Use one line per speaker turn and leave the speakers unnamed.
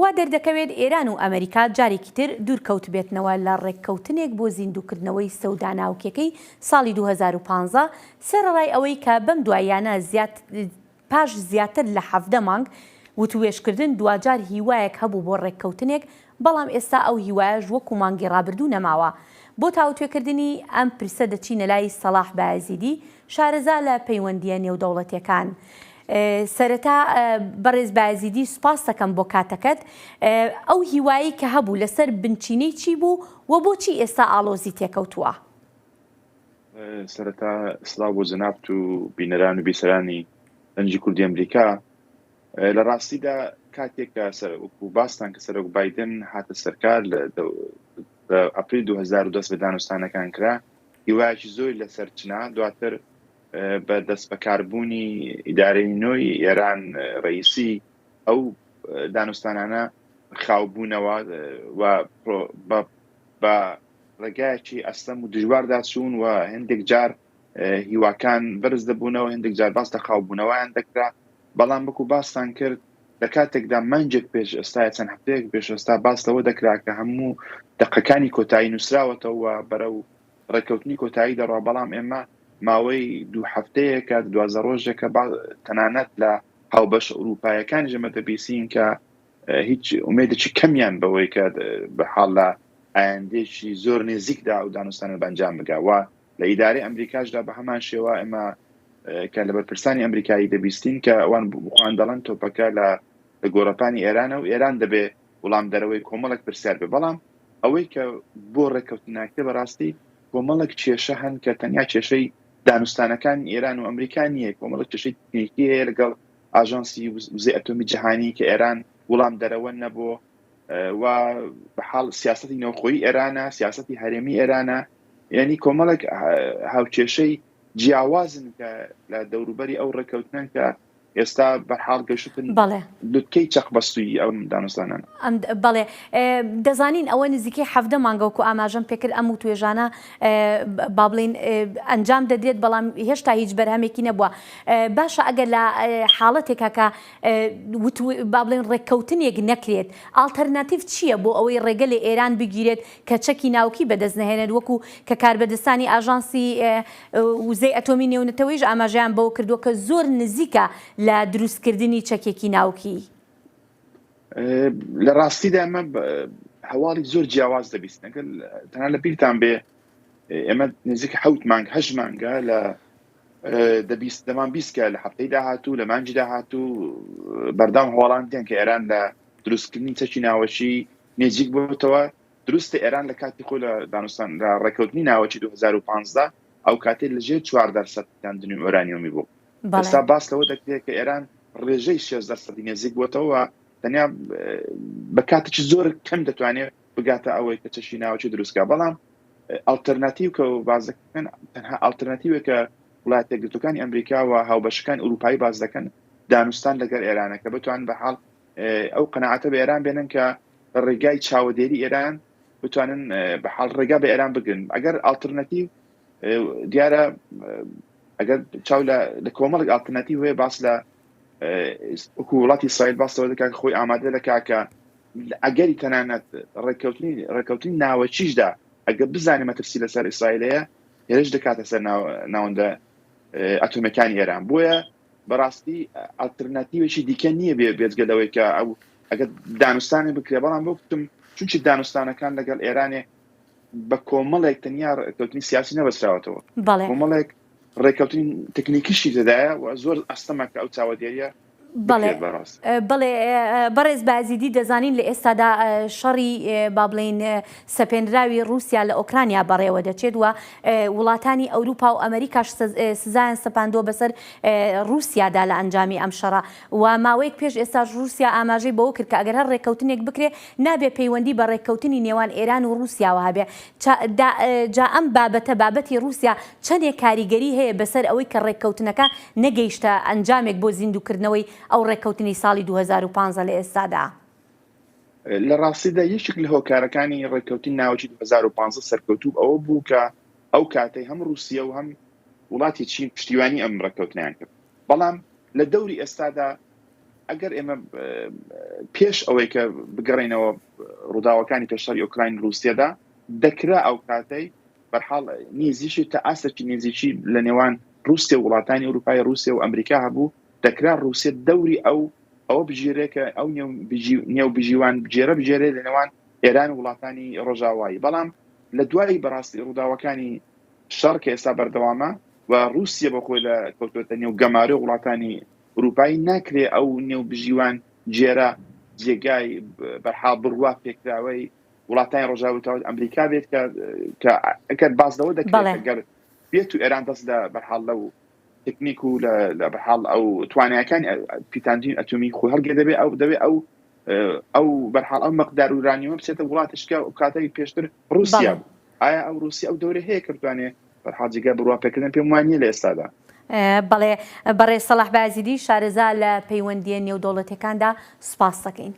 وا دەردەکەوێت ئێران و ئەمەریکا جارێکی تر دوورکەوتبێتنەوە لە ڕێککەوتنێک بۆ زیندووکردنەوەی سەودا ناوکیەکەی ساڵی 2015، سەرەڕای ئەوەی کە بەم دواییانە زیات پاش زیاتر لە 17 مانگ وتووێژکردن دواجار هیوایەک هەبوو بۆ ڕێککەوتنێک، بەڵام ئێستا ئەو هیوایەش وەکو مانگی ڕابردوو نەماوە. بۆ تاوتوێکردنی ئەم پرسە دەچینە لای سەڵاح بایەزیدی، شارەزا لە پەیوەندییە نێودەوڵەتییەکان. سەرەتا بەڕێز بایەزیدی سوپاست دەکەم بۆ کاتەکەت. ئەو هیوایەی کە هەبوو لەسەر بنچینەی چی بوو و بۆچی ئێستا ئاڵۆزی تێکەوتووە؟
سەرەتا سڵاو بۆ جەنابت و بینەران و بیسەرانی دەنگی کوردی ئەمریکا. لە ڕاستیدا کاتێک کە وەکو باستان کە سەرۆک بایدن هاتە سەرکار لە ئەپریل 2010 بە دانوستانەکان کرا هیوایەکی زۆری لەسەر چنا دواتر بە دەست بەکاربوونی ئیدارەی نوێی ئێران ڕئیسی ئەو دانوستانانە خاوبوونەوە و بە ڕێگایەکی ئەستەم و دژواردا چوون و هەندێک جار هیواکان بەرز دەبوونەوە هەندێک جار باس لە خاوبوونەوەیان دەکرا بەڵام وەکو باستان کرد لە کاتێکدا مانگێک پێش ئێستا یا چەند هەفتەیەک پێش ئێستا باس لەوە دەکرا کە هەموو دەقەکانی کۆتایی نووسراوەتەوە بەرەو ڕێککەوتنی کۆتایی دەڕوا بەڵام ئێمە ماوەی دوو هەفتەیەکە 12 ڕۆژێکە تەنانەت لە هاوبەش ئەوروپایەکانیش ئێمە دەبیسین کە هیچ ئومێدێکی کەمیان بەوەی کە بە حاڵ لە ئایندەیەکی زۆر نێزیکدا ئەو دانوستانە بە ئەنجام بگا و لە ئیدارەی ئەمریکاشدا بە هەمان شێوە ئێمە کە لە بەرپرسانی ئەمریکایی دەبیستین کە ئەوان بخوان دەڵێن تۆپەکە لە لە گۆڕەپانی ئێرانە و ئێران دەبێ وڵام دەرەوەی کۆمەڵێک پرسیار بێ بەڵام ئەوەی کە بۆ ڕێککەوتن ناکرێ بەڕاستی کۆمەڵێک کێشە هەن کە تەنیا کێشەی دانوستانەکان ئێران و ئەمریکا نییە کۆمەڵێک کێشەی تکنیکی هەیە لەگەڵ ئاژانسی وزەی ئەتۆمی جیهانی کە ئێران وڵام دەرەوە نەبوو و بە حاڵ سیاستی نێوخۆی ئێرانە سیاستی هەرێمی ئێرانە یعنی کۆمەڵێک هاوکێشەی جیاوازن کە لە دەوروبەری ئەو ڕێککەوتنەن کە ئێستا بەرحاڵ گەشتن
بەڵێ.
لوتکەی چەقبەستوویی ئەم دانوستانانە.
ئەم بەڵێ دەزانین ئەوە نزیکەی 17 مانگە وەکو ئاماژەم پێکرد ئەم وتوێژانە با بڵێین ئەنجام دەدرێت بەڵام هێشتا هیچ بەرهەمێکی نەبووە باشە ئەگەر لە حاڵەتێکا کە با بڵێن ڕێککەوتنێک نەکرێت ئاڵتەرناتیڤ چییە بۆ ئەوەی ڕێگە لە ئێران بگیرێت کە چەکی ناوکی بەدەست نەهێنێت وەکو کە کاربەدەستانی ئاژانسی وزەی ئەتۆمی نێونەتەوەیش ئاماژەیان بەوە کردووە کە زۆر نزیکە لە دروستکردنی چەکێکی ناوکی.
لە ڕاستیدا ئەمە هەواڵی زۆر جیاواز دەبیستن ئەگەر تەنها لە بیرتان بێ ئێمە نزیک حەوت مانگ هەشت مانگە لە دەبیست دەمان بیست کە لە هەفتەی داهاتوو لە مانگی داهاتوو بەردەوام هەواڵان دێن کە ئێران لە دروستکردنی چەکی ناوەکی نێزیک بۆتەوە دروستە ئێران لە کاتی خۆی لە دانوستان لە ڕێککەوتنی ناوەکی 2015 ئەو کاتێ لە ژێر 4 دەرسەد پیتاندنی ئۆرانیۆمی بوو ئێستا باس لەوە دەکرێت کە ئێران ڕێژەی 6 دەرسەدی نێزیک بۆتەوە تەنیا بە کاتێکی زۆر کەم دەتوانێت بگاتە ئەوەی کە چەکی ناوەکی دروستکە بەڵام ئەڵتەرناتیو کە باز دەکەن تەنها ئەڵتەرناتیوێکە وڵاتە یەکگرتووەکانی ئەمریکا و هاوبەشەکان ئەوروپایی باز دەکەن دانوستان لەگەڵ ئێرانە کە بتوان بە حاڵ ئەو قەناعەتە بە ئێران بێنن کە لە ڕێگای چاوەدێری ئێران بتوانن بە حاڵ ڕێگا بە ئێران بگرن ئەگەر ئاڵترناتیو دیارە ئەگەر چاو لە کۆمەڵێک ئاڵترناتیو هەیە باس لە وەکو وڵاتی ئیسرائیل باس لەوە دەکات خۆی ئامادە دەکات کە ئەگەری تەنانەت ڕێککەوتنی ڕێککەوتنی ناوەکیشدا ئەگەر بزانێ مەترسی لەسەر ئیسرائیل هەیە هێرش دەکاتە سەر ناوەندە ئەتۆمیەکانی ئێران بۆیە بەڕاستی ئەلتەرناتیوێکی دیکە نییە بێ بێجگە لەوەی کە ئەو ئەگەر دانوستانی بکرێ بەڵام بۆ کوتم چونکی دانوستانەکان لەگەڵ ئێرانێ بە کۆمەڵێک تەنیا ڕێککەوتنی سیاسی نەبەستراوەتەوە کۆمەڵێک ڕێککەوتنی تەکنیکیشی تێدایە و زۆر ئەستەمە کە ئەو چاوەدێریە
بەڵێ بەڵێ بەڕێز بازیدی دەزانین لە ئێستادا شەڕی با بڵێین سەپێنراوی ڕووسیا لە ئۆکرانیا بەڕێوە دەچێت و وڵاتانی ئەوروپا و ئەمریکاش سزایان سەپاندووە بەسەر ڕووسیادا لە ئەنجامی ئەم شەڕە و ماوەیەک پێش ئێستاش ڕووسیا ئاماژەی بەوە کرد کە ئەگەر هەر ڕێککەوتنێک بکرێ نابێ پەیوەندی بە ڕێککەوتنی نێوان ئێران و ڕووسیاوە هەبێ جا ئەم بابەتە بابەتی ڕووسیا چەندێک کاریگەری هەیە بەسەر ئەوەی کە ڕێککەوتنەکە نەگەیشتە ئەنجامێک بۆ زیندووکردنەوەی ئەو ڕێککەوتنەی ساڵی 2015 لە ئێستادا؟
لە ڕاستیدا یەکێک لە هۆکارەکانی ڕێککەوتنی ناوەکی 2015 سەرکەوتوو ئەوە بوو کە ئەو کاتەی هەم ڕووسیە و هەم وڵاتی چین پشتیوانی ئەم ڕێککەوتنیان کرد بەڵام لە دەوری ئێستادا. ئەگەر ئێمە پێش ئەوەی کە بگەڕێینەوە ڕووداوەکانی پێش شەڕی ئۆکراین ڕووسیەدا دەکرا ئەو کاتەی بەرحاڵ نێزیکی تا ئاستێکی نێزیکی لە نێوان ڕووسیا و وڵاتانی ئەوروپای ڕووسیا و ئەمریکا هەبوو دەکرا ڕووسیا دەوری ئەو ئەوە بگیرێ کە ئەو نێو بژیوان بگێرە بگێرێ لە نێوان ئێران و وڵاتانی ڕۆژاوایی بەڵام لە دوای بەڕاستی ڕووداوەکانی شەڕ کە ئێستا بەردەوامە و ڕووسیە بە خۆی لە کەوتوەتە نێو گەمارۆی وڵاتانی ئورووپایی ناکرێ ئەو نێوبژیوان گێرە جێگای بەرحاڵ بڕوا پێکراوەی وڵاتانی ڕۆژاوای تاوەت ئەمریکا بێت کە کە ئەگەر باس لەوە دەکرێت
بەڵێ.
گەر بێت و ئێران دەست لە بەرحاڵ لەو تکنیک و لە لە بەرحاڵ ئەو توانایەکانی پیتاندنی ئەتۆمی خۆی هەڵگێ دەبێ ئەو دەبێ ئەو ئەو بەرحاڵ ئەو مقدار ئورانیومە بچێتە وڵاتێک کە ئەو کاتەی پێشتر ڕووسیا
بەڵێ.
بوو. ئایا ئەو ڕووسیا ئەو دەورەی هەیە کە بتوانێ بەرحاڵ جێگای بڕوا پێکردن پێم وا نییە لە ئێستادا.
بەڵێ بەڕێز سەڵاح بایەزیدی شارەزا لە پەیوەندییە نێودەوڵەتیەکاندا سوپاست دەکەین.